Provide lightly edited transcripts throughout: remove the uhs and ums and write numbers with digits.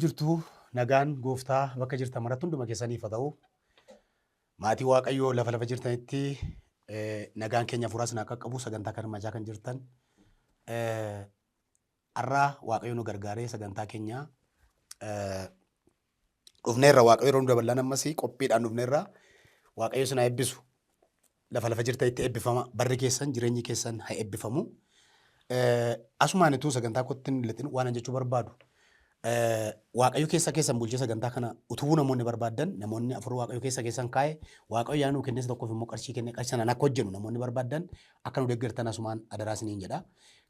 Jirtu nagaan gooftaa bakka jirtan maratti hunduma keessaniif haa ta'u. Maatii Waaqayyoo lafa lafa jirtanitti nagaan keenya hafuuraa isin haa qaqqabu sagantaa kan hirmaachaa kan jirtan. Har'a Waaqayyo nu gargaaree sagantaa keenya dhufneerra. Waaqayyo yeroo nu daballaan ammas qophiidhaan dhufneerra. Waaqayyo isin haa eebbisu. Lafa lafa jirtanitti eebbifama. Barri keessan jireenyi keessan haa eebbifamu. Asumaan utuu sagantaa kootti hin lixin waan an jechuu barbaadu. Waaqayyo keessa keessan bulchee sagantaa kana utubuu namoonni barbaaddan namoonni afur Waaqayyo keessa keessan kaa'e Waaqayyo yaada nuu kennes tokkoof immoo qarshii kennee qarshii sanaan akka hojjennu namoonni barbaaddan akka nu deeggartan asumaan adaraa isiniin jedha.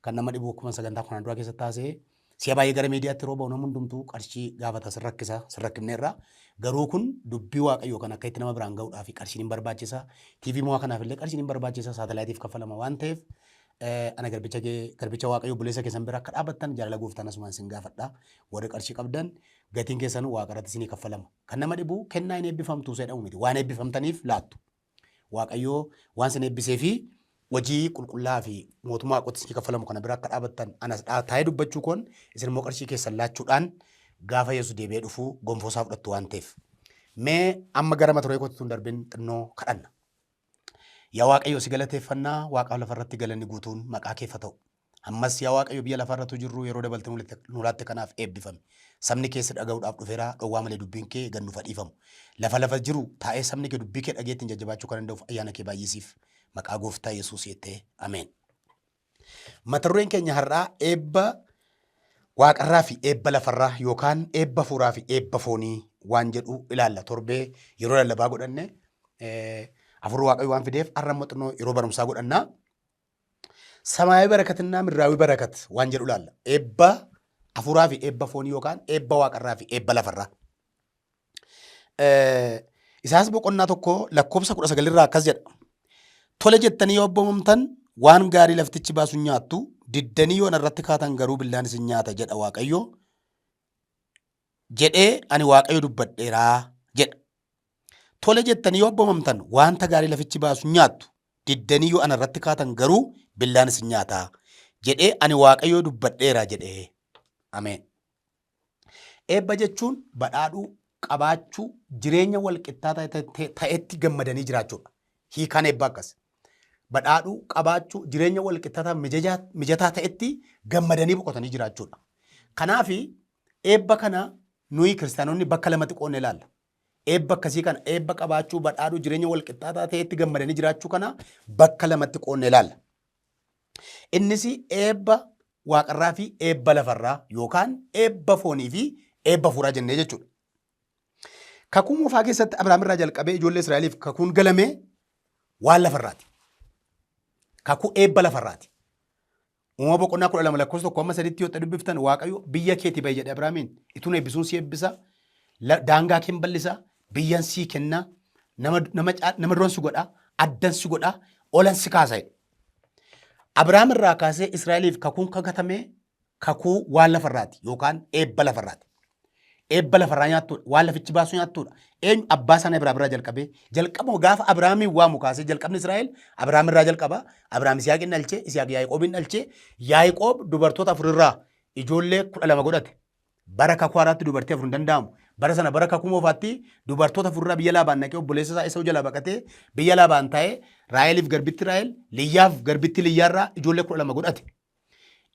Kan nama dhibu akkuma sagantaa kanaan duraa keessatti taasise si'a baay'ee gara miidiyaatti yeroo ba'u namni hundumtuu qarshii gaafata sin rakkisa sin rakkifneerra. Garuu kun dubbii Waaqayyoo kan akka itti nama biraan ga'uudhaaf qarshiin hin barbaachisa. TV mo'aa kanaaf illee qarshiin hin barbaachisa saatalaayitiif kaffalama waan ta'eef ana garbicha kee garbicha Waaqayyo obboleessa keessan bira akka dhaabattan jaalala gooftaan asumaan isin gaafadha. Warri qarshii qabdan gatiin keessan waaqa irratti isinii kaffalama. Kan nama dhibu kennaa hin eebbifamtu isa jedhamu miti. Waan eebbifamtaniif laattu. Waaqayyo waan isin eebbisee fi hojii qulqullaa'aa fi mootummaa waaqootti isinii kaffalamu kana bira akka dhaabattan anas taa'ee dubbachuu koon isin immoo qarshii keessan laachuudhaan gaafa Yesuus deebi'ee dhufu gonfoo isaa fudhattu waan ta'eef. Mee amma gara mata duree kootti utuu hin darbin xinnoo kadhanna. Yaa Waaqayyo si galateeffannaa waaqaaf lafa irratti galanni guutuun maqaa keef haa ta'u. Ammas yaa Waaqayyo biyya lafaa irratti jirru yeroo dabalte nu laatte kanaaf eebbifami. Sabni kee si dhaga'uudhaaf dhufeera dhowwaa malee dubbiin kee gad nuuf haa dhiifamu. Lafa lafa jiru taa'ee sabni kee dubbii kee dhagee ittiin jajjabaachuu kan danda'uuf ayyaana kee baay'isiif. Maqaa gooftaa Yesuus jettee ameen. Mata dureen keenya har'aa eebba waaqarraa fi eebba lafarraa yookaan eebba hafuuraa fi eebba foonii waan jedhu ilaalla. Torbee yeroo lallabaa godhanne hafuurri waaqayyo waan fideef har'a immoo xinnoo yeroo barumsaa godhanna. Samaayii barakatinaa mirraawii barakat waan jedhu ilaalla. Eebba hafuuraa fi eebba foonii yookaan eebba waaqarraa fi eebba lafarraa. Isaas boqonnaa 1 lakkoofsa 19 irraa akkas jedha. Tole jettanii yoo abboomamtan waan gaarii laftichi baasu nyaattu, diddanii yoo narratti kaatan garuu billaan isin nyaata jedha Waaqayyo jedhee ani Waaqayyo dubbadheera jedha. Tole jettanii yoo abboomamtan wanta gaarii lafichi baasu nyaattu, diddanii yoo ana irratti kaatan garuu billaan isin nyaata jedhee ani Waaqayyo dubbadheera jedhee. Ameen. Eebba jechuun badhaadhuu, qabaachuu, jireenya wal qixxaataa ta'etti gammadanii jiraachuudha. Hiikaan eebbaa akkas. Badhaadhuu, qabaachuu, jireenya wal qixxaataa mijataa ta'etti gammadanii boqotanii jiraachuudha. Kanaaf eebba kana nuyi kiristaanonni bakka lamatti qoodnee ilaalla. Eebba akkasii kana eebba qabaachuu, badhaadhuu, jireenya wal qixxaataa ta'etti gammadanii jiraachuu kana bakka lamatti qoodnee ilaalla. Innis eebba waaqarraa fi eebba lafarraa yookaan eebba foonii fi eebba hafuuraa jennee jechuudha. Kakuu moofaa keessatti Abrahaam irraa jalqabee ijoollee Israa'eliif kakuun galame waan lafarraati. Kakuu eebba lafarraati. Uumama boqonnaa 12 lakkoofsa 1 amma 3tti yoo dubbiftan Waaqayyo biyya keetii ba'i jedhe Abrahaamiin ituun eebbisuun si eebbisa daangaa keen bal'isa biyyan sii kenna nama duran si godha addan si godha olan si kaasa jedhe. Abrahaam irraa kaasee Israa'eliif kakuun kakatame kakuu waan lafarraati yookaan eebba lafarraati. Eebba lafarraa nyaattuudha. Waan lafichi baasu nyaattuudha. Eenyu abbaa sana Abrahaam irraa jalqabee jalqabuma gaafa Abrahaamiin waamu kaasee jalqabni Israa'el Abrahaam irraa jalqaba. Abrahaam Isihaaqin dhalche, Isihaaq Yaaqoobiin dhalche. Yaaqoob dubartoota afur irraa ijoollee 12 godhate. Bara kakuu haaraatti dubartii afur hin danda'amu. Bara sana bara kakuu moofaatti dubartoota afur irraa biyya Laabaan dhaqee obboleessa isaa Esau jalaa baqatee biyya Laabaan taa'ee Raaheliif garbitti Raahel, Liyyaaf garbitti Liyyaarraa ijoollee 12 godhate.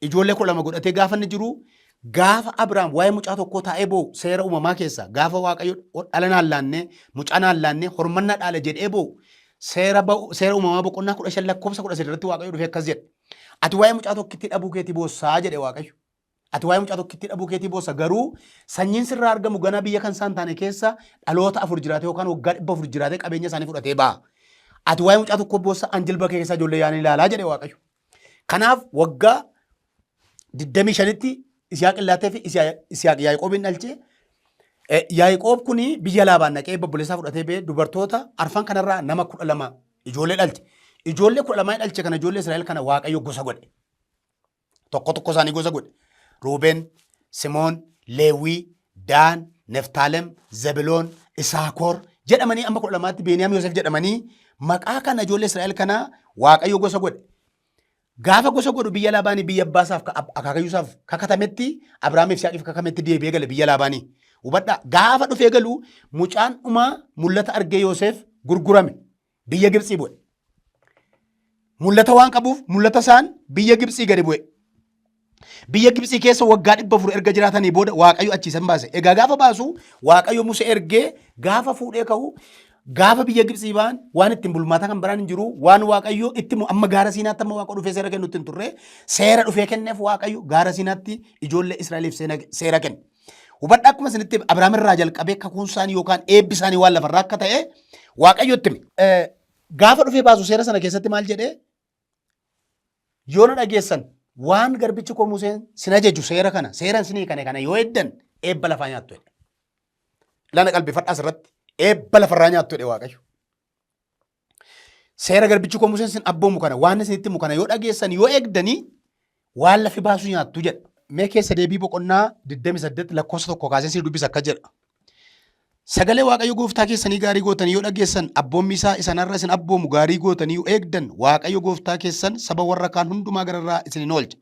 Ijoollee 12 godhatee gaafa inni jiru gaafa Abrahaam waa'ee mucaa tokkoo taa'ee boo'u seera uumamaa keessa gaafa Waaqayyo dhala naan laannee mucaa naan laannee hormannaa dhaala jedhee boo'u seera uumamaa boqonnaa 15 lakkoofsa 13 irratti Waaqayyo dhufee akkas jedhe. Ati waa'ee mucaa tokkittii dhabuu keetii boossaa jedhe Waaqayyo. Ati waa'ee mucaa tokkittii dhabuu keetii boossa garuu sanyiin sirraa argamu ganaa biyya kan isaan taane keessa dhaloota afur jiraatee yookaan waggaa 400 jiraatee qabeenya isaanii fudhatee ba'a. Ati waa'ee mucaa tokkoo boossa an jilba kee keessaa ijoollee yaanii ilaalaa jedhe Waaqayyo. Kanaaf waggaa 25tti Isihaaq laatee fi Isihaaq Yaaqoobiin dhalchee Yaaqoob kun biyya Laabaan dhaqee obboleessaa fudhatee ba'ee dubartoota arfan kanarraa nama 12 ijoollee dhalche. Ijoollee 12 dhalche kana ijoollee Israa'el kana Waaqayyo gosa godhe. Tokko tokko isaanii gosa godhe. Ruubeen, Simoon, Leewwii, Daan, Neftaalem, Zebiloon, Isaakoor jedhamanii amma 12tti Beeniyaam Yoosef jedhamanii maqaa kana ijoollee Israa'el kana Waaqayyo gosa godhe. Gaafa gosa godhu biyya Laabaanii biyya abbaasaaf akaakayyuusaaf kakatametti Abrahaamiif Yisihaaqiif kakametti deebi'ee gale biyya Laabaanii. Hubadhaa gaafa dhufee galu mucaan dhumaa mul'ata argee Yoseef gurgurame biyya Gibxii bu'e. Mul'ata waan qabuuf mul'ata isaan biyya Gibxii gadi bu'e. Biyya Gibxii keessa waggaa 400 erga jiraatanii booda Waaqayyo achii isaan baase. Egaa gaafa baasu Waaqayyo Musee ergee gaafa fuudhee ka'u gaafa biyya Gibxii ba'an waan ittiin bulmaataa kan biraan hin jiru waan Waaqayyo itti himu amma gaara Siinaatti amma Waaqa dhufee seera kennutti hin turre seera dhufee kenneef Waaqayyo gaara Siinaatti ijoollee Israa'eliif seera kenne. Hubadhaa akkuma isinitti Abrahaam irraa jalqabee kakuun isaanii yookaan eebbi isaanii waan lafarraa akka ta'e Waaqayyo itti hime. Gaafa dhufee baasu seera sana keessatti maal jedhee yoo na dhageessan waan garbichi koo Museen sin ajaju seera kana seeran sinii kane kana yoo eddan eebba lafaa nyaattu jedhe. Lana qalbifadhaa asirratti eebba lafarraa nyaattu jedhe Waaqayyo. Seera garbichi koo Museen sin abboomu kana waan isinitti himu kana yoo dhageessan yoo eegdanii waan lafi baasu nyaattu jedha. Mee keessa deebii boqonnaa 28 lakkoofsa 1 kaasee sin dubbisa akka jedha. Sagalee Waaqayyo gooftaa keessanii gaarii gootanii yoo dhageessan, abboommii isaa isa har'a isin abboomu gaarii gootanii yoo eegdan, Waaqayyo gooftaa keessan saba warra kaan hundumaa gararraa isin in oolcha.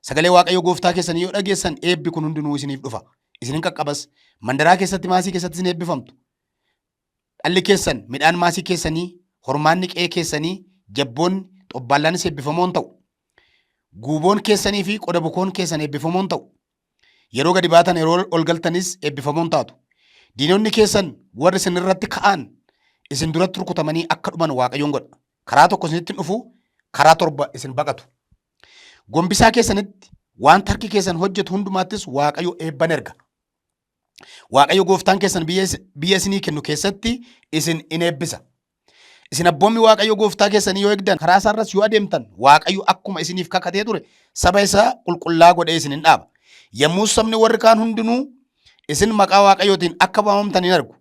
Sagalee Waaqayyo gooftaa keessanii yoo dhageessan eebbi kun hundinuu isiniif dhufa. Isin hin qaqqabas. Mandaraa keessatti maasii keessatti isin eebbifamtu. Dhalli keessan, midhaan maasii keessanii, hormaanni qe'ee keessanii, jabboonni, xobbaallaanis eebbifamoon ta'u. Guuboon keessanii fi qoda bukoon keessan eebbifamoon ta'u. Yeroo gadi baatan yeroo ol galtanis eebbifamoon taatu. Diinonni keessan warri isin irratti ka'an isin duratti rukutamanii akka dhuman Waaqayyoon godha. Karaa tokko isinitti hin dhufu, karaa torba isin baqatu. Gombisaa keessanitti wanta harki keessan hojjetu hundumaattis Waaqayyo eebban erga. Waaqayyo gooftaan keessan biyya isinii kennu keessatti isin in eebbisa. Isin abboommi Waaqayyo gooftaa keessanii yoo eegdan karaa isaarras yoo adeemtan Waaqayyo akkuma isiniif kakatee ture saba isaa qulqullaa godhee isin hin dhaaba. Yommuu sabni warri kaan hundinuu isin maqaa Waaqayyootiin akka waamamtan hin argu.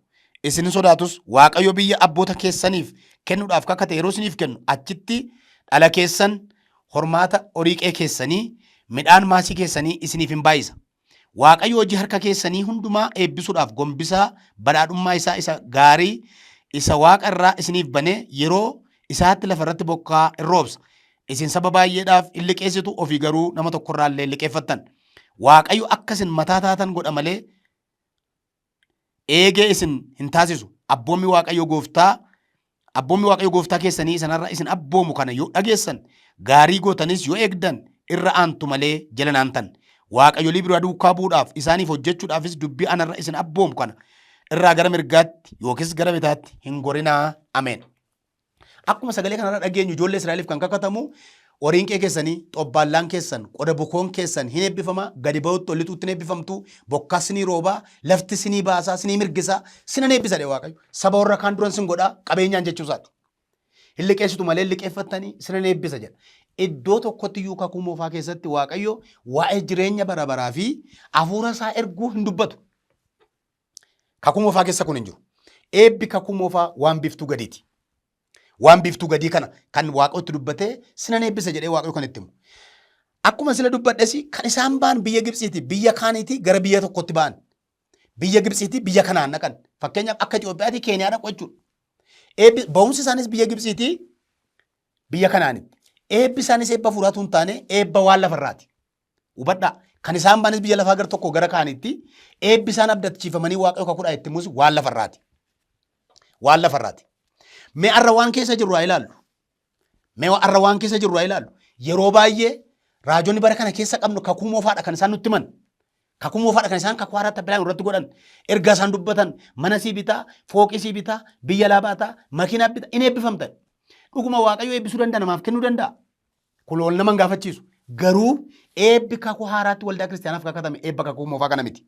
Isin hin sodaatus Waaqayyo biyya abboota keessaniif kennuudhaaf kakate yeroo isiniif kennu achitti dhala keessan hormaata horii qe'ee keessanii midhaan maasii keessanii isiniif hin baay'isa. Waaqayyo hojii harka keessanii hundumaa eebbisuudhaaf gombisaa badhaadhummaa isaa isa gaarii isa waaqa irraa isiniif banee yeroo isaatti lafa irratti bokkaa in roobsa. Isin saba baay'eedhaaf in liqeessitu ofii garuu nama tokkorraa illee hin liqeeffattan. Waaqayyo akka isin mataa taatan godha malee eegee isin hin taasisu. Abboommi Waaqayyo gooftaa abboommi Waaqayyo gooftaa keessanii isan har'a isin abboomu kana yoo dhageessan gaarii gootanis yoo eegdan irra aantu malee jala hin aantan. Waaqayyolii biraa duukaa bu'uudhaaf isaaniif hojjechuudhaafis dubbii ana irra isin abboomu kana irraa gara mirgaatti yookiis gara bitaatti hin gorinaa. Ameen. Akkuma sagalee kanarra dhageenyu ijoollee Israa'eliif kan kakatamu horiin qe'ee keessanii, xobbaallaan keessan, qoda bukoon keessan hin eebbifama, gadi ba'utti ol lixuutti hin eebbifamtu, bokkaa sinii roobaa, lafti sinii baasaa, sinii mirgisaa, sinan eebbisa jedhe Waaqayyo. Saba warra kaan duran sin godhaa qabeenyaan jechuu isaati. Hin liqeessitu malee hin liqeeffattanii sinan eebbisa jedha. Iddoo tokkotti iyyuu kakuu moofaa keessatti Waaqayyo waa'ee jireenya bara baraa fi hafuura isaa erguu hin dubbatu. Kakuu moofaa keessa kun hin jiru. Eebbi kakuu moofaa waan biiftuu gadiiti. Waan biiftuu gadii kana kan Waaqayyo itti dubbatee sinan eebbisa jedhee Waaqayyo kan itti himu. Akkuma sila dubbadhes kan isaan ba'an biyya Gibxiiti biyya kaaniiti gara biyya tokkotti ba'an. Biyya Gibxiiti biyya kanaan dhaqan. Fakkeenyaaf akka Itiyoophiyaatii Keeniyaa dhaqu jechuudha. Eebbi ba'umsi isaanis biyya Gibxiiti biyya kanaanitti. Eebbi isaanis eebba hafuuraatu hin taane eebba waan lafarraati. Hubadhaa, kan isaan ba'anis biyya lafaa gara tokkoo gara kaanitti eebbi isaan abdachiifamanii Waaqayyo kakuudhaan itti himus waan lafarraati. Waan lafarraati. Mee arra waan keessa jirru haa ilaallu. Mee arra waan keessa jirru haa ilaallu. Yeroo baay'ee raajonni bara kana keessa qabnu kakuu moofaadha kan isaan nutti himan. Kakuu moofaadha kan isaan kakuu haaraatti abbilaan irratti godhan. Ergaa isaan dubbatan mana sii bitaa, fooqii sii bitaa, biyya alaa baataa, makiinaa bitaa, in eebbifamta. Dhuguma Waaqayyo eebbisuu danda'a namaaf kennuu danda'a. Kun wal nama hin gaafachiisu. Garuu eebbi kakuu haaraatti waldaa kiristaanaaf kakatame eebba kakuu moofaa kana miti.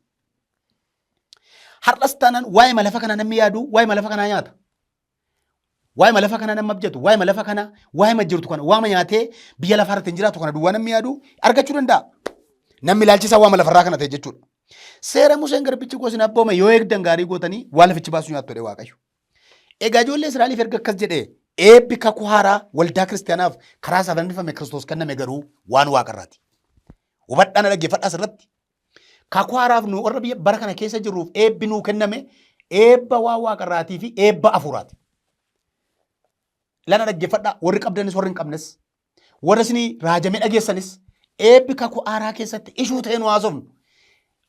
Har'as taanaan waa'ee lafa kanaa namni yaadu waa'ee lafa kanaa nyaata. Waa'ee lafa kanaa namni abjatu waa'ee lafa kanaa waa'ee jirtu kana waa'ee nyaatee biyya lafaa irratti hin jiraatu kana duwwaa namni yaadu argachuu danda'a. Namni ilaalchi isaa waa'ee lafarraa kana ta'e jechuudha. Seera Museen garbichi koo isin abboome yoo eegdan gaarii gootanii waan lafichi baasu nyaattu jedhe Waaqayyo. Egaa ijoollee Israa'eliif erga akkas jedhee eebbi kakuu haaraa waldaa kiristaanaaf karaa isaa fannifame Kiristoos kenname garuu waan waaqarraati. Hubadhaa na dhaggeeffadhaa asirratti. Kakuu haaraaf nu warra biyya bara kana keessa jirruuf eebbi nuu kenname eebba waan waaqarraatii fi eebba hafuuraati. Lana dhaggeeffadhaa warri qabdanis warri hin qabnes. Warra isinii raajamee dhageessanis eebbi kakuu haaraa keessatti ishuu ta'ee nu haasofnu.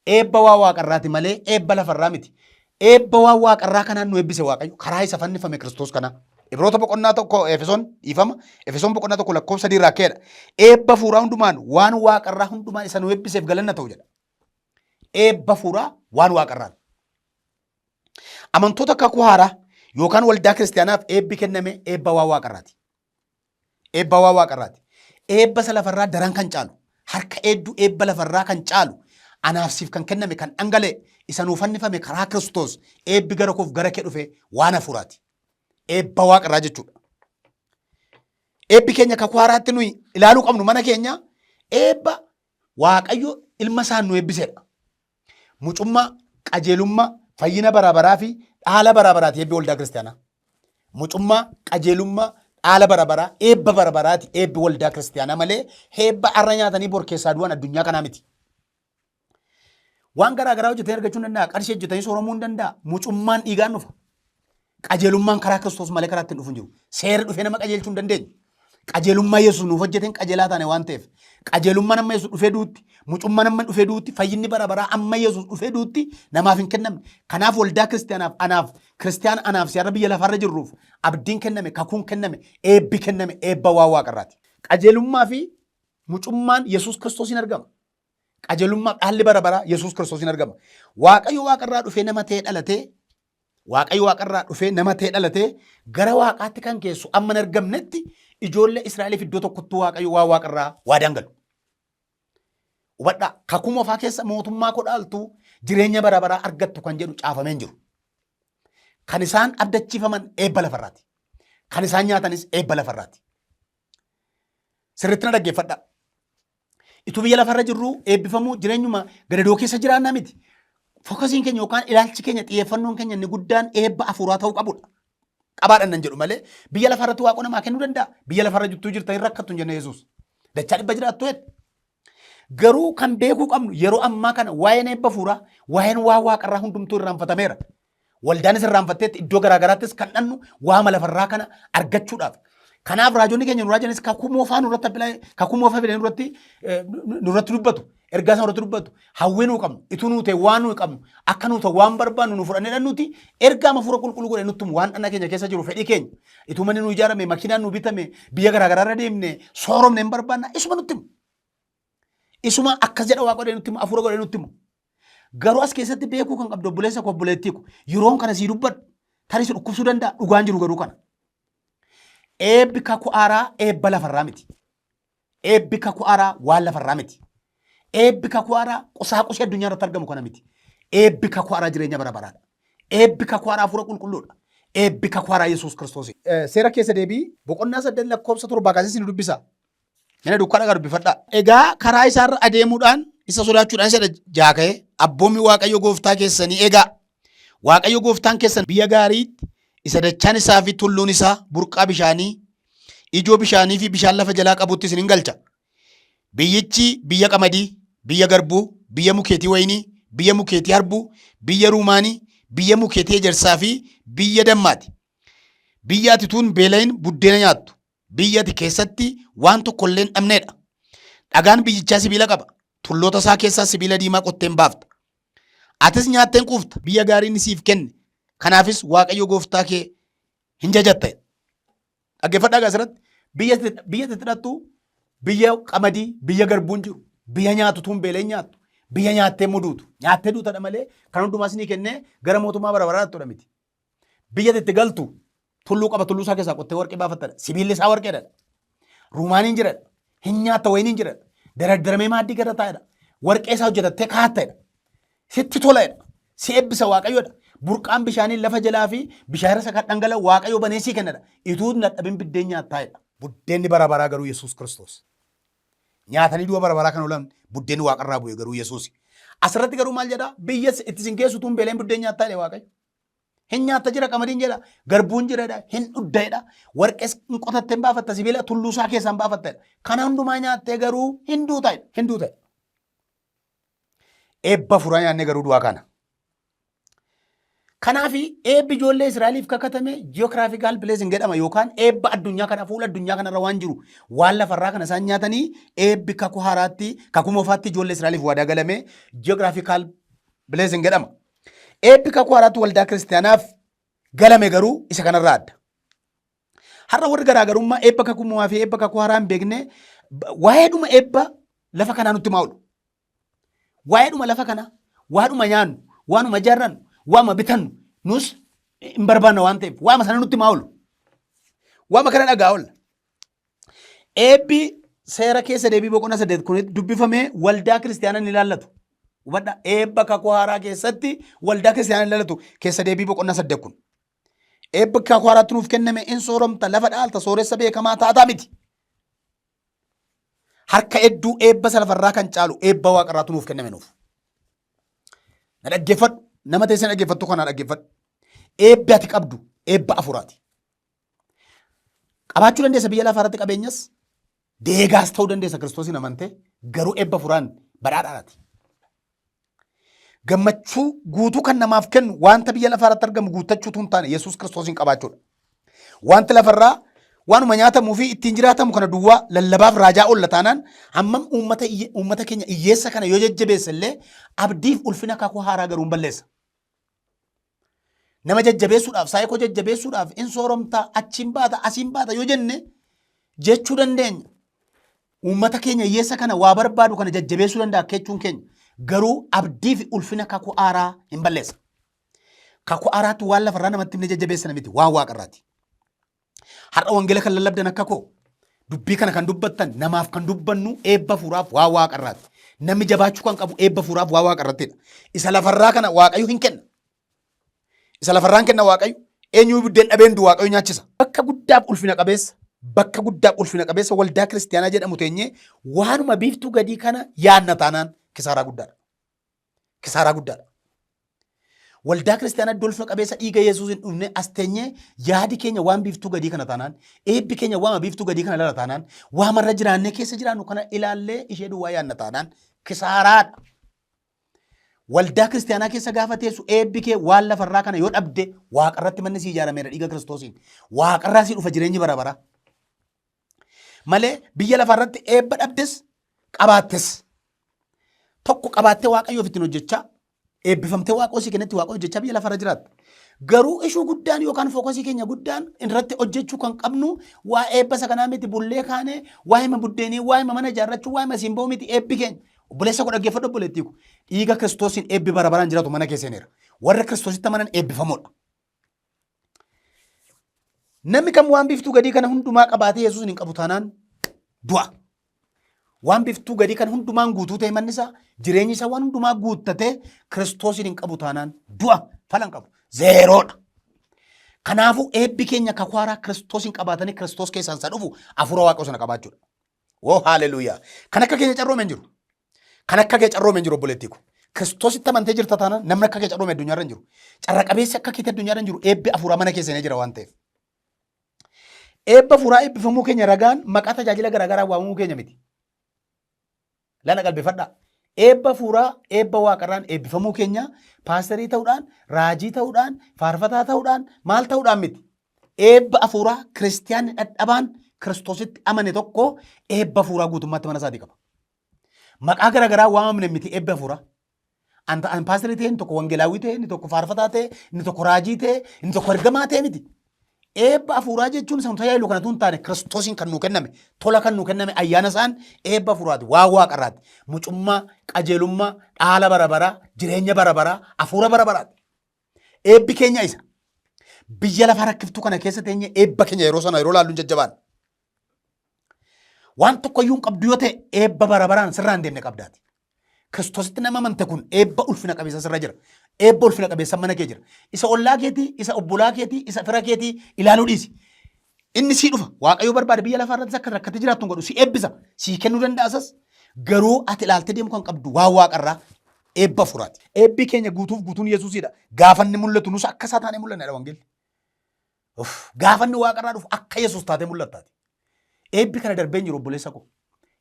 Eebba waa waaqarraati malee eebba lafarraa miti. Eebba waa waaqarraa kanaan nu eebbise Waaqayyo karaa isa fannifame Kiristoos kanaa. Ibroota boqonnaa 1 Efesoon dhiifama Efesoon boqonnaa 1 lakkoofsa 3 irraa ka'edha. Eebba fuuraa hundumaan waan waaqarraa hundumaan isa nu eebbiseef galanna ta'u jedha. Eebba fuuraa waan waaqarraa. Amantoota kakuu haaraa yookaan waldaa kiristaanaaf eebbi kenname eebba waa waaqarraati. Eebba waa waaqarraati. Eebba isa lafarraa daran kan caalu, harka hedduu eebba lafarraa kan caalu, anaaf siif kan kenname kan dhangala'e, isa nuu fannifame karaa Kiristoos eebbi gara koof gara kee dhufe waan hafuuraati. Eebba waaqarraa jechuudha. Eebbi keenya kakuu haaraatti nuyi ilaaluu qabnu mana keenya eebba Waaqayyo ilma isaan nu eebbisedha. Mucummaa, qajeelummaa, fayyina bara baraa fi dhaala bara baraati eebbi waldaa kiristaanaa. Mucummaa, qajeelummaa, dhaala bara baraa, eebba bara baraati eebbi waldaa kiristaanaa malee eebba har'a nyaatanii bor keessaa du'an addunyaa kanaa miti. Waan garaa garaa hojjetanii argachuu hin danda'a. Qarshii hojjetanii sooromuu hin danda'a. Mucummaan dhiigaan dhufa. Qajeelummaan karaa Kiristoos malee karaa ittiin dhufu hin jiru. Seerri dhufee nama qajeelchuu hin dandeenye. Qajeelummaa Yesuus nuuf hojjeteen qajeelaa taane waan ta'eef. Qajeelummaan amma Yesuus dhufee duutti, mucummaan amma dhufee duutti, fayyinni bara baraa amma Yesuus dhufee duutti namaaf hin kennamne. Kanaaf waldaa kiristaanaaf anaaf kiristaana anaaf si'arra biyya lafarra jirruuf abdiin kenname, kakuun kenname, eebbi kenname eebba waan waaqarraati. Qajeelummaa fi mucummaan Yesuus Kiristoosiin argama. Qajeelummaaf dhaalli bara baraa Yesuus Kiristoosiin argama. Waaqayyo waaqarraa dhufee nama ta'ee dhalatee Waaqayyo waaqarraa dhufee nama ta'ee dhalatee gara waaqaatti kan geessu amma hin argamnetti ijoollee Israa'eliif iddoo tokkottuu Waaqayyo waa waaqarraa waadaan galu. Hubadhaa kakuu moofaa keessa mootummaa koo dhaaltu jireenya bara baraa argattu kan jedhu caafamee hin jiru. Kan isaan abdachiifaman eebba lafarraati. Kan isaan nyaatanis eebba lafarraati. Sirriitti na dhaggeeffadhaa. Ituu biyya lafarra jirru eebbifamuu jireenyuma gadadoo keessa jiraannaa miti. Fokasiin keenya yookaan ilaalchi keenya xiyyeeffannoon keenya inni guddaan eebba hafuuraa ta'uu qabudha. Qabaadhaan nan jedhu malee biyya lafarratti waaqoo namaa kennuu danda'a. Biyya lafarra jirtuu jirta hin rakkattu hin jenne Yesuus. Dachaa dhibba jiraattu jedhe. Garuu kan beekuu qabnu yeroo ammaa kana waa'een eebba hafuuraa waa'een waa waaqarraa hundumtuu irraanfatameera. Waldaanis irraanfatteetti iddoo garaa garaattis kan dhannu waama lafarraa kana argachuudhaaf. Kanaaf raajonni keenya nu raajanis kakuu moofaa nurratti appilaayi kakuu moofaa fidanii nurratti nurratti dubbatu. Ergaa isaan nurratti dubbatu. Hawwii nuu qabnu, ituu nuu ta'e waan nuu qabnu, akka nuu ta'u waan barbaannu nu fudhannee dhannuti ergaa hafuura qulqulluu godhe nutti himu waan dhanna keenya keessa jiru fedhii keenya. Ituu manni nu ijaarame, makiinaan nu bitame, biyya garaa garaarra deemne, sooromne hin barbaanna isuma nutti himu. Isuma akkas jedha waaqa godhee nutti himu, hafuura godhee nutti himu. Garuu as keessatti beekuu kan qabdu obboleessa koo obboleettii koo yeroon kana sii dubbadhu tarii si dhukkubsuu danda'a dhugaan jiru garuu kana. Eebbi kakuu haaraa eebba lafarraa miti. Eebbi kakuu haaraa waan lafarraa miti. Eebbi kakuu haaraa qusaaqusii addunyaa irratti argamu kana miti. Eebbi kakuu haaraa jireenya bara baraadha. Eebbi kakuu haaraa hafuura qulqulluudha. Eebbi kakuu haaraa Yesuus Kiristoos. Seera keessa deebii boqonnaa 8 lakkoofsa 7 kaasee isin dubbisa. Mina duukaa dhagaa dubbifadhaa. Egaa karaa isaarra adeemuudhaan isa sodaachuudhaan isa jaaka'e abboommi Waaqayyo gooftaa keessanii eegaa. Waaqayyo gooftaan keessan biyya gaariitti isa dachaan isaa fi tulluun isaa burqaa bishaanii ijoo bishaanii fi bishaan lafa jalaa qabutti isin hin galcha. Biyyichi biyya qamadii, biyya garbuu, biyya mukeetii wayinii, biyya mukeetii harbuu, biyya ruumaanii, biyya mukeetii ejersaa fi biyya dammaati. Biyya ati tuun beela'in buddeena nyaattu. Biyya ati keessatti waan tokko illee hin dhabneedha. Dhagaan biyyichaa sibiila qaba. Tulloota isaa keessaa sibiila diimaa qotteen baafta. Atis nyaattee hin quufta. Biyya gaarii inni siif kenne. Kanaafis Waaqayyo gooftaa kee hin jajatta. Dhaggeeffadhaa egaa asirratti. Biyya biyya itti hidhattu biyya qamadii, biyya garbuun jiru, biyya nyaatu tuun beeleen nyaattu, biyya nyaattee muduutu. Nyaattee duutadha malee kan hundumaa isinii kennee gara mootummaa bara baraa dhattudha miti. Biyya itti galtu tulluu qaba tulluu isaa keessaa qottee warqee baafattadha. Sibiilli isaa warqeedha. Ruumaaniin jiradha. Hin nyaatta wayiniin jiradha. Daradaramee maaddii gara taa'edha. Warqee isaa hojjetattee kaattedha. Sitti toledha. Si eebbisa Waaqayyoodha. Burqaan bishaanii lafa jalaa fi bishaan irra kan dhangala'u Waaqayyo banee sii kennadha. Ituu hin dadhabin biddeen nyaattaa'edha. Buddeenni bara baraa garuu Yesuus Kiristoos. Nyaatanii du'a bara baraa kan oolan buddeenni waaqarraa bu'e garuu Yesuusi. Asirratti garuu maal jedhaa? Biyya itti sin geessu tun beeleen buddeen nyaattaa jedhe Waaqayyo. Hin nyaatta jira qamadiin jedha, garbuun jira jedha, hin dhudda jedha, warqees hin qotatte hin baafatta sibiila tulluu isaa keessaa hin baafatta jedha. Kana hundumaa nyaattee garuu hin duuta jedha, hin duuta jedha. Eebba furaa nyaannee garuu du'aa kana. Kanaaf eebbi ijoollee Israa'eliif kakatame geographical blessing jedhama yookaan eebba addunyaa kana fuula addunyaa kanarra waan jiru waan lafarraa kana isaan nyaatanii eebbi kakuu haaraatti kakuu moofaatti ijoollee Israa'eliif waadaa galame geographical blessing jedhama. Eebbi kakuu haaraatti waldaa kiristaanaaf galame garuu isa kanarraa adda. Har'a warri garaagarummaa eebba kakuu moofaa fi eebba kakuu haaraa hin beekne waa'eedhuma eebba lafa kanaa nutti himaa oolu. Waa'eedhuma lafa kanaa, waadhuma nyaannu, waanuma ijaarrannu, waama bitannu nus hin barbaanna waan ta'eef waama sana nutti himaa oolu. Waama kana dhagaa oolla. Eebbi seera keessa deebii boqonnaa 8 kun dubbifamee waldaa kiristaanaa ni ilaallatu. Hubadhaa eebba kakuu haaraa keessatti waldaa kiristaanaa ni ilaallatu keessa deebii boqonnaa 8 kun. Eebba kakuu haaraatti nuuf kenname in sooromta lafa dhaalta sooressa beekamaa taataa miti. Harka hedduu eebba isa lafarraa kan caalu eebba waaqarraatu nuuf kenname nuuf. Na dhaggeeffadhu nama teessee dhaggeeffattu kana dhaggeeffadhu. Eebbi ati qabdu eebba afuraati. Qabaachuu dandeessa biyya lafaa irratti qabeenyas deegaas ta'uu dandeessa Kiristoosiin amantee garuu eebba afuraan badhaadhaadhaati. Gammachuu guutuu kan namaaf kennu wanta biyya lafaa irratti argamu guuttachuu utuu hin taane Yesuus Kiristoosiin qabaachuudha. Wanti lafarraa waanuma nyaatamuu fi ittiin jiraatamu kana duwwaa lallabaaf raajaa oolla taanaan hammam uummata uummata keenya hiyyeessa kana yoo jajjabeessa illee abdiif ulfina kakuu haaraa garuu hin balleessa. Nama jajjabeessuudhaaf saayikoo jajjabeessuudhaaf in sooromta achiin baata asiin baata yoo jenne jechuu dandeenya. Uummata keenya hiyyeessa kana waa barbaadu kana jajjabeessuu danda'a akka jechuun keenya. Garuu abdii fi ulfina kakuu haaraa hin balleessa. Kakuu haaraatti waan lafarraa namatti himne jajjabeessina miti waan waaqarraati. Har'a wangeela kan lallabdan akka koo dubbii kana kan dubbattan namaaf kan dubbannu eebba fuuraaf waa waaqarraati. Namni jabaachuu kan qabu eebba fuuraaf waa waaqarrattidha. Isa lafarraa kana waaqayyo hin kenna. Isa lafarraan kenna waaqayyo. Eenyu buddeen dhabeen du waaqayyo nyaachisa. Bakka guddaaf ulfina qabeessa bakka guddaaf ulfina qabeessa waldaa kiristiyaanaa jedhamu teenyee waanuma biiftuu gadii kana yaadna taanaan kisaaraa guddaadha. Kisaaraa guddaadha. Waldaa kiristiyaanaa iddoo ulfina qabeessa dhiiga Yesuus hin dhufne as teenyee yaadi keenya waan biiftuu gadii kana taanaan eebbi keenya waama biiftuu gadii kana lala taanaan waamarra jiraannee keessa jiraannu kana ilaallee ishee duwwaa yaadna taanaan kisaaraadha. Waldaa kiristiyaanaa keessa gaafa teessu eebbi kee waan lafarraa kana yoo dhabde waaqarratti manni sii ijaarameera dhiiga kiristoosiin. Waaqarraa sii dhufa jireenyi bara baraa. Malee biyya lafarratti eebba dhabdes qabaattes tokko qabaattee waaqayyoof ittiin hojjechaa eebbifamtee waaqayyo sii kennetti waaqayyo hojjechaa biyya lafarra jiraatta. Garuu ishuu guddaan yookaan fookasii keenya guddaan irratti hojjechuu kan qabnu waa eebba isa kanaa miti bullee kaanee waa'ee buddeenii waa'ee mana ijaarrachuu waa'ee simboo miti eebbi keenya. Obboleessa koo dhaggeeffadhu obboleettii koo. Dhiiga Kiristoosiin eebbi bara baraan jiraatu mana kee seeneera. Warra Kiristoositti amanan eebbifamoodha. Namni kam waan biiftuu gadii kana hundumaa qabaatee Yesuus hin qabu taanaan du'a. Waan biiftuu gadii kana hundumaan guutuu ta'e manni isaa jireenyi isaa waan hundumaa guuttatee Kiristoosiin hin qabu taanaan du'a fala hin qabu. Zeeroodha. Kanaafuu eebbi keenya kakuu haaraa Kiristoosiin qabaatanii Kiristoos keessaan isa dhufu hafuura Waaqayyoo sana qabaachuudha. Woo haaleluuyaa. Kan akka keenya carroome hin jiru. Kan akka kee carroome hin jiru obboleettii ko. Kiristoositti amantee jirta taanaan namni akka kee carroome addunyaarra hin jiru. Carra qabeessi akka keetti addunyaarra hin jiru. Eebbi hafuuraa mana keessa seenee jira waan ta'eef. Eebba hafuuraa eebbifamuu keenya ragaan maqaa tajaajila garaagaraa waamamuu keenya miti. Lana qalbifadhaa. Eebba hafuuraa eebba waaqarraan eebbifamuu keenya paasterii ta'uudhaan, raajii ta'uudhaan, faarfataa ta'uudhaan, maal ta'uudhaan miti. Eebba hafuuraa kiristiyaanni dhadhabaan Kiristoositti amane tokko eebba hafuuraa guutummaatti mana isaatii qaba. Maqaa garaagaraa waamamne miti eebbi hafuuraa. An an paasterii ta'e, inni tokko wangeelaawwii ta'e, inni tokko faarfataa ta'e, inni tokko raajii ta'e, inni tokko ergamaa ta'e miti. Eebba hafuuraa jechuun isa nu tajaajilu kanatu hin taane Kiristoosiin kan nuu kenname, tola kan nuu kenname ayyaana isaan eebba hafuuraati, waa waaqarraati. Mucummaa, qajeelummaa, dhaala bara baraa, jireenya bara baraa, hafuura bara baraati. Eebbi keenya isa. Biyya lafaa rakkiftuu kana keessa teenye eebba keenya yeroo sana yeroo laallu hin jajjabaanna. Waan tokko iyyuu hin qabdu yoo ta'e eebba bara baraan sirraa hin deemne qabdaati. Kiristoositti nama amante kun eebba ulfina qabeessa sirra jira. Eebba ulfina qabeessa mana kee jira. Isa ollaa keetii, isa obbolaa keetii, isa fira keetii ilaaluu dhiisi. Inni sii dhufa. Waaqayyo barbaade biyya lafaa irrattis akka rakkate jiraattu hin godhu. Si eebbisa. Sii kennuu danda'asas. Garuu ati ilaaltee deemuu kan qabdu waan waaqarraa eebba furaati. Eebbi keenya guutuuf guutuun Yesuusidha. Gaafa inni mul'atu nus akka isaa taanee mul'anna wangeelli. Uff, Gaafa inni waaqarraa dhufu akka Yesuus taatee mul'attaati. Eebbi kana darbee hin jiru obboleessa koo.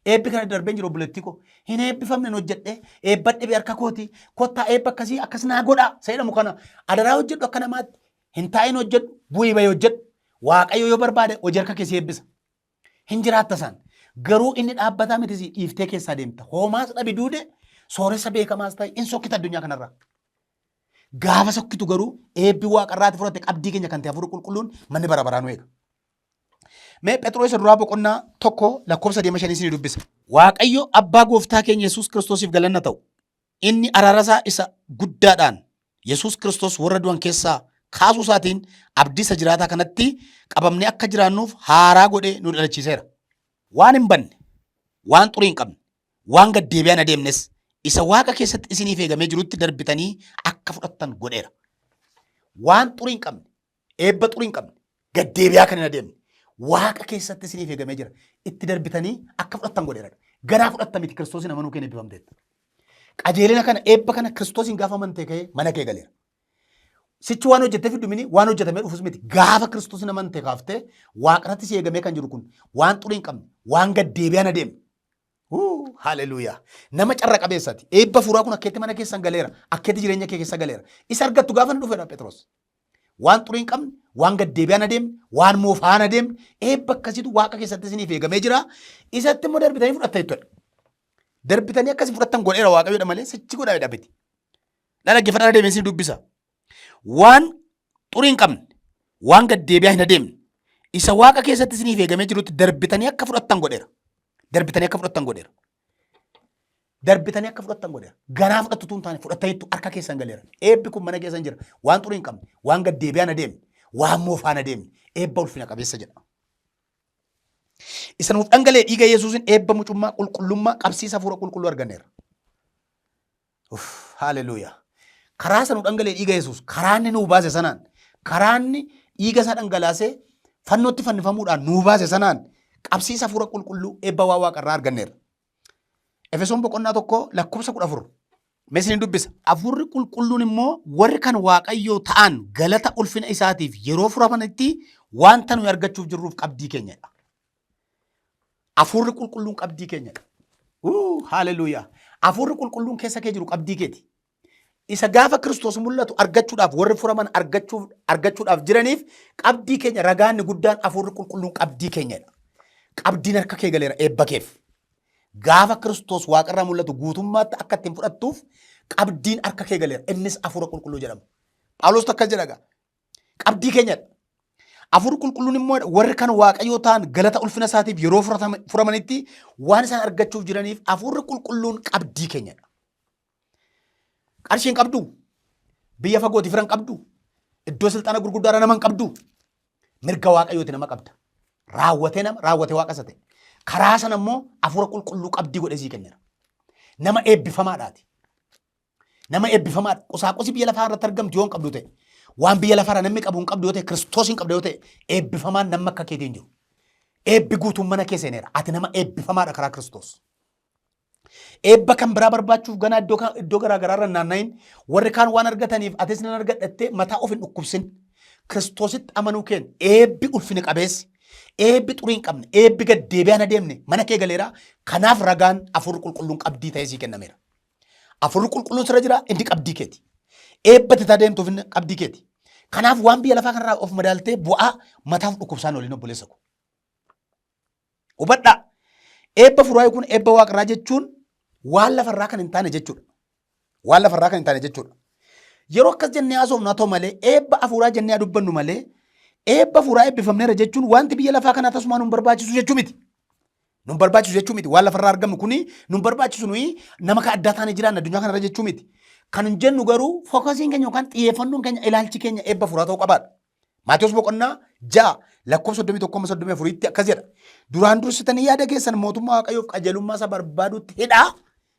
Eebbi kana darbee jiru obboleettii koo. Hin eebbifamne hin hojjedhee eebba dhibee harka kooti. Kottaa eebba akkasii akkas naa godhaa isa jedhamu kana adaraa hojjedhu akka namaatti hin taa'in hojjedhu bu'ii bahee hojjedhu. Waaqayyo yoo barbaade hojii harka kee si eebbisa. Hin jiraatta isaan. Garuu inni dhaabbataa miti si dhiiftee keessaa deemta. Hoomaas dhabi duude sooressa beekamaas ta'e hin sokkita addunyaa kanarraa. Gaafa sokkitu garuu eebbi waaqarraati fudhatte qabdii keenya kan ta'e hafuurri qulqulluun manni bara baraa nu eega. Mee Phexros isa duraa boqonnaa 1 lakkoofsa 25 isinii dubbisa. Waaqayyo abbaa gooftaa keenya Yesuus Kiristoosiif galanna ta'u. Inni araarasaa isa guddaadhaan Yesuus Kiristoos warra du'an keessaa kaasuu isaatiin abdii isa jiraataa kanatti qabamnee akka jiraannuuf haaraa godhee nu dhalachiiseera. Waan hin banne, waan xurii hin qabne, waan gad deebi'aa hin adeemnes isa waaqa keessatti isiniif eegamee jirutti darbitanii akka fudhattan godheera. Waan xurii hin qabne, eebba xurii hin qabne, gad deebi'aa kan hin adeemne, waaqa keessatti isiniif eegamee jira. Itti darbitanii akka fudhattan godheera. Ganaa fudhatta miti Kiristoosiin amanuu keen eebbifamteetta. Qajeelina kana eebba kana Kiristoosiin gaafa amantee ka'ee mana kee galeera. Sichi waan hojjettee fiddu mini waan hojjetamee dhufus miti. Gaafa Kiristoosiin amantee kaaftee waaqarratti si eegamee kan jiru kun waan xurii hin qabne, waan gad deebi'aa hin adeemne. Haleluuyaa. Nama carra qabeessati. Eebba fuuraa kun akkeetti mana keessan galeera. Akkeetti jireenya kee keessa galeera. Isa argattu gaafa inni dhufedha Phexros. Waan xurii hin qabne, waan gad deebi'aa hin adeemne, waan moofaa hin adeemne, eebba akkasiitu waaqa keessatti isiniif eegamee jira. Isatti immoo darbitanii fudhatta jechuudha. Darbitanii akkasii fudhattan godheera waaqayyoodha malee sichi godhaa miti. Na dhaggeeffadhaa deemee isin dubbisa. Waan xurii hin qabne, waan gad deebi'aa hin adeemne, isa waaqa keessatti isiniif eegamee jirutti darbitanii akka fudhattan godheera. Darbitanii akka fudhattan godheera. Darbitanii akka fudhattan godheera. Ganaa fudhattu tun taane fudhattaniittu harka keessan galeera. Eebbi kun mana keessan jira. Waan xurii hin qabne, waan gad deebi'aa hin adeemne, waan moofaa hin adeemne, eebba ulfina qabeessa jedha. Isa nuuf dhangala'e dhiiga Yesuusin eebba mucummaa, qulqullummaa, qabsiisa hafuura qulqulluu arganneerra. Uff, haleluuyaa. Karaa isa nu dhangala'e dhiiga Yesuus, karaa inni nuu baase sanaan, karaa inni dhiiga isaa dhangalaasee fannootti fannifamuudhaan nuu baase sanaan qabsiisa hafuura qulqulluu eebba waa waaqarraa arganneerra. Efesoon boqonnaa 1 lakkoofsa 14. Mee isinin dubbisa. Hafuurri qulqulluun immoo warri kan Waaqayyoo ta'an galata ulfina isaatiif yeroo furamanitti wanta nuyi argachuuf jirruuf qabdii keenyadha. Hafuurri qulqulluun qabdii keenyadha. Haleluuyaa. Hafuurri qulqulluun keessa kee jiru qabdii keeti. Isa gaafa Kiristoos mul'atu argachuudhaaf warri furaman argachuudhaaf jiraniif qabdii keenya ragaanni guddaan hafuurri qulqulluun qabdii keenyadha. Qabdiin harka kee galeera eebba keef. Gaafa Kiristoos waaqarraa mul'atu guutummaatti akka ittiin fudhattuuf qabdiin harka kee galeera. Innis hafuura qulqulluu jedhama. Phaawulos akkas jedha egaa. Qabdii keenyadha. Hafuurri qulqulluun immoo warri kan Waaqayyoo ta'an galata ulfina isaatiif yeroo furamanitti waan isaan argachuuf jiraniif hafuurri qulqulluun qabdii keenyadha. Qarshii hin qabdu. Biyya fagooti fira hin qabdu. Iddoo silxaana gurguddaarra nama hin qabdu. Mirga Waaqayyooti nama qabda. Raawwatee nama raawwatee waaqa isa ta'e. Karaa sana immoo hafuura qulqulluu qabdii godhee sii kenneera. Nama eebbifamaadhaati. Nama eebbifamaadha. Qusaaqusii biyya lafaa irratti argamtu yoo hin qabdu ta'e, waan biyya lafaarra namni qabu hin qabdu yoo ta'e, Kiristoos hin qabdu yoo ta'e, eebbifamaan namni akka keetii hin jiru. Eebbi guutuun mana kee seeneera. Ati nama eebbifamaadha karaa Kiristoos. Eebba kan biraa barbaachuuf ganaa iddoo garaa garaarra hin naanna'in. Warri kaan waan argataniif atis nan argadhattee mataa of hin dhukkubsin. Kiristoositti amanuu keen eebbi ulfina qabeessi, eebbi xurii hin qabne, eebbi gad deebi'aan adeemne mana kee galeera. Kanaaf ragaan hafuurri qulqulluun qabdii ta'ee sii kennameera. Hafuurri qulqulluun sirra jira inni qabdii keeti. Eebba itti adeemtuuf inni qabdii keeti. Kanaaf waan biyya lafaa kanarraa of madaaltee bu'aa mataaf dhukkubsaan waliin obboleessa koo. Hubadhaa. Eebba furaa kun eebba waaqarraa jechuun waan lafarraa kan hin taane jechuudha. Waan lafarraa kan hin taane jechuudha. Yeroo akkas jennee haasofnu haa ta'u malee eebba hafuuraa jennee haa dubbannu malee eebba hafuuraa eebbifamneera jechuun wanti biyya lafaa kanaa tasumaa nun barbaachisu jechuu miti. Nun barbaachisu jechuu miti. Waan lafarraa argamnu kuni nun barbaachisu nuyi nama kan addaa taane jiraanna addunyaa kanarra jechuu miti. Kan hin jennu garuu fookasiin keenya yookaan xiyyeeffannoon keenya ilaalchi keenya eebba hafuuraa ta'uu qabaadha. Maatewos boqonnaa 6 lakkoofsa 31 hamma 34tti akkas jedha. Duraan dursitanii yaada keessan mootummaa Waaqayyoof qajeelummaa isaa barbaaduutti hidhaa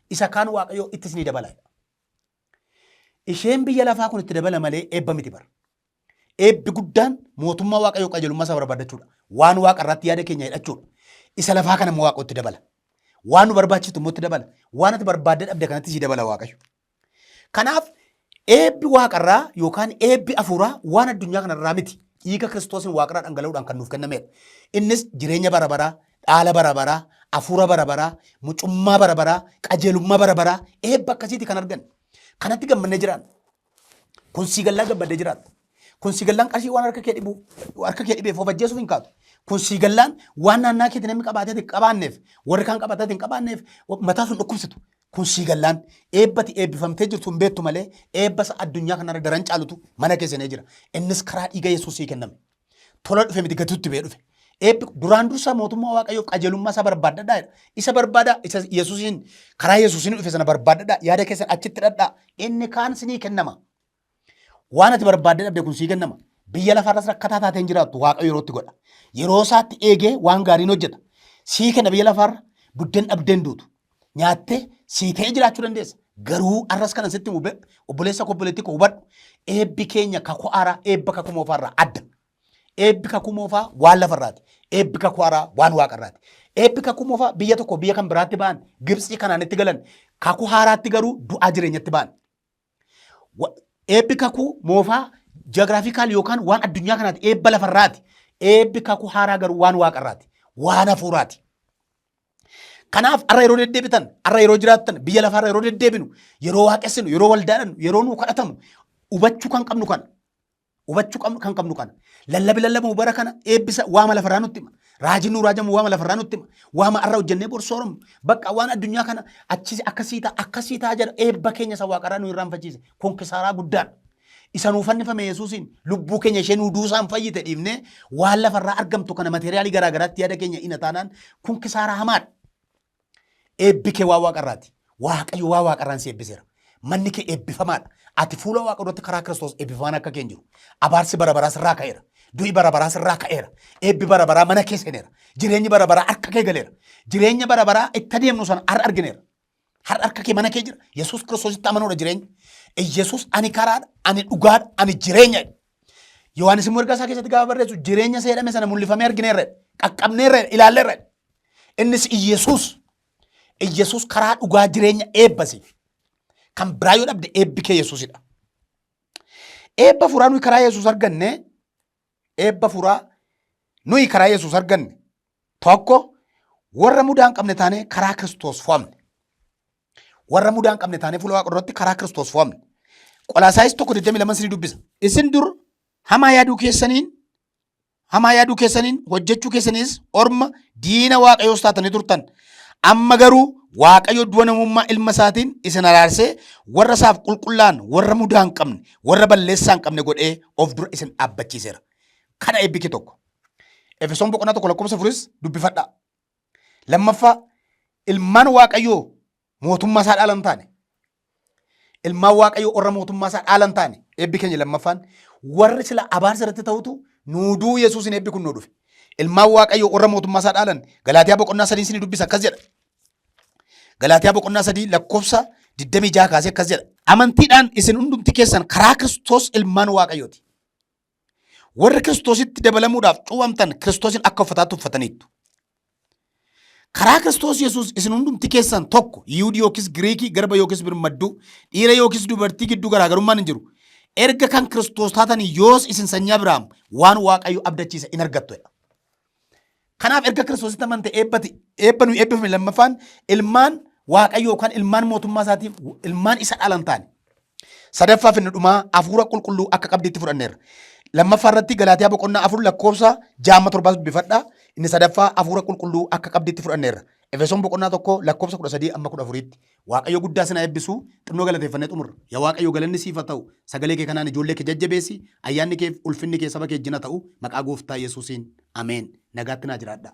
isa kaan Waaqayyoo itti isinii dabala. Isheen biyya lafaa kun itti dabala malee eebba miti bara. Eebbi guddaan mootummaa Waaqayyoo qajeelummaa isaa barbaadachuudha. Waan Waaqa irratti yaada keenya hidhachuudha. Isa lafaa kana immoo Waaqayyo itti dabala. Waan nu barbaachisu immoo itti dabala. Waan ati barbaaddee dhabde kanatti sii dabala Waaqayyo. Kanaaf eebbi waaqarraa yookaan eebbi afuuraa waan addunyaa kanarraa miti. Dhiiga Kiristoosiin waaqarraa dhangala'uudhaan kan nuuf kennameedha. Innis jireenya bara baraa, dhaala bara baraa, Hafuura bara baraa, mucummaa bara baraa, qajeelummaa bara baraa, eebba akkasiiti kan arganne. Kanatti gammannee jiraanna. Kun sii gallaan gammaddee jiraatta. Kun sii gallaan qarshii waan harka kee dhibu harka kee dhibeef of ajjeesuuf hin kaatu. Kun sii gallaan waan naannaa keetti namni qabaatee hin qabaanneef warri kaan qabaatee hin qabaanneef mataa sun dhukkubsitu. Kun sii gallaan eebbati eebbifamtee jirtu hin beektu malee eebba isa addunyaa kanarra daran caalutu mana kee seenee jira. Innis karaa dhiiga Yesuus sii kenname. Tola dhufe miti gatuutti ba'ee dhufe. Eebbi duraan dursa mootummaa Waaqayyoof qajeelummaa isaa barbaaddadhaa jedha. Isa barbaadaa isa Yesuusiin karaa Yesuusiin dhufe sana barbaaddadhaa yaada keessan achitti dhadhaa inni kaan sinii kennama. Waan ati barbaaddee dhabde kun sii kennama. Biyya lafaarras rakkataa taatee hin jiraattu Waaqayyo yerootti godha. Yeroo isaatti eegee waan gaariin hojjeta. Sii kenna biyya lafaarra buddeen dhabdee hin duutu. Nyaattee sii ta'ee jiraachuu dandeessa. Garuu arras kanan sitti himu obboleessa koo obboleettii koo hubadhu. Eebbi keenya kakuu haaraa eebba kakuu moofaarraa adda. Eebbi kakuu moofaa waan lafarraati. Eebbi kakuu haaraa waan waaqarraati. Eebbi kakuu moofaa biyya tokko biyya kan biraatti ba'an Gibtsii kanaanitti galan kakuu haaraatti garuu du'aa jireenyatti ba'an. Eebbi kakuu moofaa ji'oogiraafikaal yookaan waan addunyaa kanaati eebba lafarraati. Eebbi kakuu haaraa garuu waan waaqarraati. Waan hafuuraati. Kanaaf har'a yeroo deddeebitan, har'a yeroo jiraattan, biyya lafaarra yeroo deddeebinu, yeroo waaqessinu, yeroo waldaadhannu, yeroo nuu kadhatamu hubachuu kan qabnu kana. Hubachuu kan qabnu kana. Lallabi lallabamu bara kana eebbisa waama lafarraa nutti hima. Raajiin nuu raajamu waama lafarraa nutti hima. Waama har'a hojjennee bor sooramnu. Bakka waan addunyaa kana achis akkasii ta'a akkasii ta'a jedha eebba keenya isa waaqarraa nu irraanfachiise. Kun kisaaraa guddaadha. Isa nuu fannifame Yesuusiin lubbuu keenya ishee nuu duusaan fayyite dhiifnee waan lafarraa argamtu kana materiyaalii garaa garaatti yaada keenya ina taanaan kun kisaaraa hamaadha. Eebbi kee waan waaqarraati. Waaqayyo waan waaqarraan si eebbiseera. Manni kee eebbifamaadha. Ati fuula waaqa duratti karaa Kiristoos eebbifamaan akka kee hin jiru. Abaarsi bara baraa sirraa ka'eera. Du'i bara baraa sirraa ka'eera. Eebbi bara baraa mana kee seeneera. Jireenyi bara baraa harka kee galeera. Jireenya bara baraa itti adeemnu sana har'a argineera. Har'a harka kee mana kee jira. Yesuus Kiristoositti amanuudha jireenya. Yesuus ani karaadha, ani dhugaadha, ani jireenya. Yohaannis immoo ergaa isaa keessatti gaafa barreessu jireenya isa jedhame sana mul'ifamee argineerra. Qaqqabneerra, ilaalleerra. Innis Iyyasuus. Iyyasuus karaa dhugaa jireenya eebbasi. Kan biraa yoo dhabde eebbi kee Yesuusidha. Eebba furaa nuyi karaa Yesuus arganne eebba furaa nuyi karaa Yesuus arganne tokko warra mudaa hin qabne taanee karaa Kiristoos fo'amne. Warra mudaa hin qabne taanee fuula Waaqa duratti karaa Kiristoos fo'amne. Qolaasaayis 1:22 isinii dubbisa. Isin dur hamaa yaaduu keessaniin hamaa yaaduu keessaniin hojjechuu keessaniis orma diina Waaqayyoos taatanii turtan. Amma garuu Waaqayyo du'a namummaa ilma isaatiin isin araarsee warra isaaf qulqullaa'an warra mudaa hin qabne warra balleessaa hin qabne godhee of dura isin dhaabbachiiseera. Kana eebbi kee tokko. Efesoon boqonnaa 1 lakkoofsa 4s dubbifadhaa. Lammaffaa ilmaan Waaqayyoo mootummaa isaa dhaalan taane. Ilmaan Waaqayyoo warra mootummaa isaa dhaalan taane eebbi keenya lammaffaan warri sila abaarsa irratti ta'utu nuuduu Yesuusin eebbi kun nuu dhufe. Ilmaan Waaqayyoo warra mootummaa isaa dhaalan Galaatiyaa boqonnaa 3 isinii dubbisa akkas jedha. Galaatiyaa boqonnaa 3 lakkoofsa 26 kaasee akkas jedha. Amantiidhaan isin hundumti keessan karaa Kiristoos ilmaan Waaqayyooti. Warri Kiristoositti dabalamuudhaaf cuuphamtan Kiristoosin akka uffataatti uffataniittu. Karaa Kiristoos Yesuus isin hundumti keessan tokko Yihuudii yookiis Giriikii, garba yookiis birmadduu, dhiira yookiis dubartii gidduu garaagarummaan hin jiru. Erga kan Kiristoos taatanii yoos isin sanyii Abrahaam waan Waaqayyo abdachiise in argattu jedha. Kanaaf erga Kiristoositti amante eebbati eebba nuyi eebbifame lammaffaan ilmaan Waaqayyoo yookaan ilmaan mootummaa isaatiif ilmaan isa dhaalan taane. Sadaffaa fi inni dhumaa hafuura qulqulluu akka qabdiitti fudhanneerra. Lammaffaa irratti Galaatiyaa boqonnaa 4 lakkoofsa 6-7 dubbifadha. Inni sadaffaa hafuura qulqulluu akka qabdiitti fudhanneerra. Efesoon boqonnaa 1 lakkoofsa 13 amma 14tti. Waaqayyo guddaa sin haa eebbisu. Xinnoo galateeffannee xumurra. Yaa Waaqayyo galanni siif haa ta'u. Sagalee kee kanaan ijoollee kee jajjabeessi. Ayyaanni kee fi ulfinni kee saba kee wajjin haa ta'u. Maqaa gooftaa Yesuusiin. Ameen. Nagaatti naa jiraadhaa.